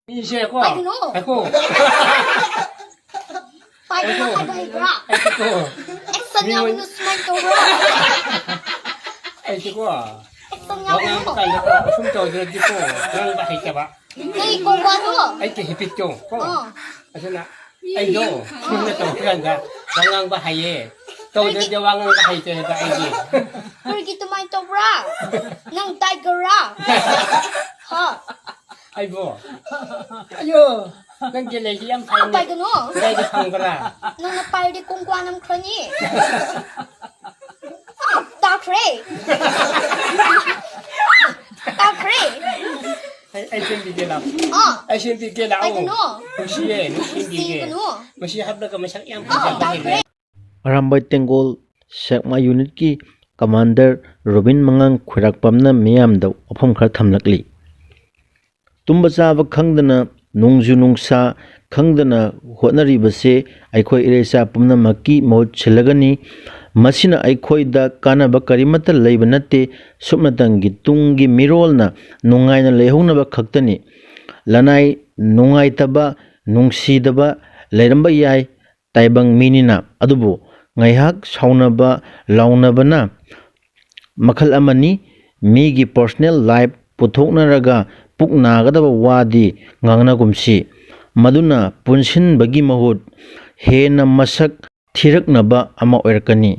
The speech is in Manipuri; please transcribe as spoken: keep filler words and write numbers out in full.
ꯃꯤꯁꯦꯀꯣ꯫ ꯄꯥꯏꯒꯅꯨ꯫ ꯉꯥꯏꯈꯣ꯫ ꯄꯥꯏꯒꯅꯨ ꯍꯥꯏꯕ ꯍꯩꯕ꯭ꯔꯥ? ꯑꯩꯁꯦꯀꯣ꯫ ꯑꯦꯛꯁꯟ ꯃꯤꯉꯣꯟ- ꯌꯥꯎꯒꯅꯨ ꯁꯨꯃꯥꯏꯅ ꯇꯧꯕ꯭ꯔꯥ? ꯑꯩꯁꯦꯀꯣ꯫ ꯑꯦꯛꯁꯟ ꯋꯥ ꯉꯥꯡꯕ ꯌꯥꯎꯒꯅꯨ꯫ ꯀꯥꯟꯗꯀꯣ, ꯑꯁꯨꯝ ꯇꯧꯗ꯭ꯔꯗꯤꯀꯣ, ꯉꯥꯡꯕ ꯍꯩꯇꯕ꯫ ꯅꯪꯒꯤ ꯀꯣꯡꯀꯥꯗꯣ꯫ ꯑꯩꯒꯤ ꯍꯦꯕꯤꯠꯇꯣ ꯀꯣ꯫ ꯑꯥ꯫ ꯑꯗꯨꯅ ꯑꯩꯗꯣ ꯁꯨꯝꯅ ꯇꯧꯔꯀꯥꯟꯗ ꯋꯥ ꯉꯥꯡꯕ ꯍꯩꯌꯦ꯫ ꯇꯧꯗ꯭ꯔꯗꯤ ꯋꯥ ꯉꯥꯡꯕ ꯍꯩꯇꯦ ꯍꯥꯏꯕ ꯑꯩꯗꯤ꯫ ꯀꯔꯤꯒꯤ ꯑꯗꯨꯃꯥꯏꯅ ꯇꯧꯕ꯭ꯔꯥ? ꯅꯪ ꯇꯥꯏꯒꯔꯔꯥ? ꯍꯥ? ꯑꯩꯕꯣ? ꯑꯌꯣ! ꯅꯪꯒꯤ ꯂꯩꯁꯤ ꯌꯥꯝ ꯐꯩꯅꯦ꯫ ꯄꯥꯏꯒꯅꯨ꯫ ꯀꯗꯥꯏꯗ ꯐꯪꯕ꯭ꯔꯥ? ꯅꯪꯅ ꯄꯥꯏꯔꯗꯤ ꯀꯣꯡꯀ꯭ꯋꯥ ꯅꯝꯈ꯭ꯔꯅꯤ꯫ ꯇꯥꯈ꯭ꯔꯦ꯫ ꯇꯥꯈ꯭ꯔꯦ꯫ ꯑꯩ, ꯑꯩ ꯁꯦꯝꯕꯤꯒꯦ ꯂꯥꯎ꯫ ꯑꯥ꯫ ꯑꯩ ꯁꯦꯝꯕꯤꯒꯦ ꯂꯥꯎ꯫ ꯄꯥꯏꯒꯅꯨ꯫ ꯅꯨꯡꯁꯤꯌꯦ, ꯅꯨꯡꯁꯤꯕꯤꯒꯦ꯫ ꯅꯨꯡꯁꯤꯒꯅꯨ꯫ ꯃꯁꯤ ꯍꯥꯞꯂꯒ ꯃꯁꯛ ꯌꯥꯝ ꯑꯥ, ꯐꯖꯕ ꯇꯥꯈ꯭ꯔꯦ꯫ ꯍꯦꯜꯂꯦ꯫ ꯑꯔꯥꯝꯕꯥꯏ ꯇꯦꯡꯒꯣꯜ ꯁꯦꯛꯃꯥ ꯌꯨꯅꯤꯠꯀꯤ ꯀꯃꯥꯟꯗꯔ ꯔꯣꯕꯤꯟ ꯃꯉꯥꯡ ꯈꯣꯏꯔꯥꯛꯄꯝꯅ ꯃꯤꯌꯥꯝꯗ ꯋꯥꯐꯝ ꯈꯔ ꯊꯝꯂꯛꯂꯤ꯫ ꯇꯨꯝꯕ ꯆꯥꯕ ꯈꯪꯗꯅ, ꯅꯣꯡꯖꯨ ꯅꯨꯡꯁꯥ ꯈꯪꯗꯅ ꯍꯣꯠꯅꯔꯤꯕꯁꯦ ꯑꯩꯈꯣꯏ ꯏꯔꯩꯆꯥ ꯄꯨꯝꯅꯃꯛꯀꯤ ꯃꯍꯨꯠ ꯁꯤꯜꯂꯒꯅꯤ꯫ ꯃꯁꯤꯅ ꯑꯩꯈꯣꯏꯗ ꯀꯥꯟꯅꯕ ꯀꯔꯤꯃꯠꯇ ꯂꯩꯕ ꯅꯠꯇꯦ꯫ ꯁꯨꯞꯅꯇꯪꯒꯤ ꯇꯨꯡꯒꯤ ꯃꯤꯔꯣꯜꯅ ꯅꯨꯡꯉꯥꯏꯅ ꯂꯩꯍꯧꯅꯕ ꯈꯛꯇꯅꯤ꯫ ꯂꯅꯥꯏ ꯅꯨꯡꯉꯥꯏꯇꯕ, ꯅꯨꯡꯁꯤꯗꯕ ꯂꯩꯔꯝꯕ ꯌꯥꯏ, ꯇꯥꯏꯕꯪ ꯃꯤꯅꯤꯅ꯫ ꯑꯗꯨꯕꯨ ꯉꯥꯏꯍꯥꯛ ꯁꯥꯎꯅꯕ, ꯂꯥꯎꯅꯕꯅ ꯃꯈꯜ ꯑꯃꯅꯤ꯫ ꯃꯤꯒꯤ personal life ꯄꯨꯊꯣꯛꯅꯔꯒ ꯄꯨꯛ ꯅꯥꯒꯗꯕ ꯋꯥꯗꯤ ꯉꯥꯡꯅꯒꯨꯝꯁꯤ꯫ ꯃꯗꯨꯅ ꯄꯨꯟꯁꯤꯟꯕꯒꯤ ꯃꯍꯨꯠ ꯍꯦꯟꯅ ꯃꯁꯛ ꯊꯤꯔꯛꯅꯕ ꯑꯃ ꯑꯣꯏꯔꯛꯀꯅꯤ꯫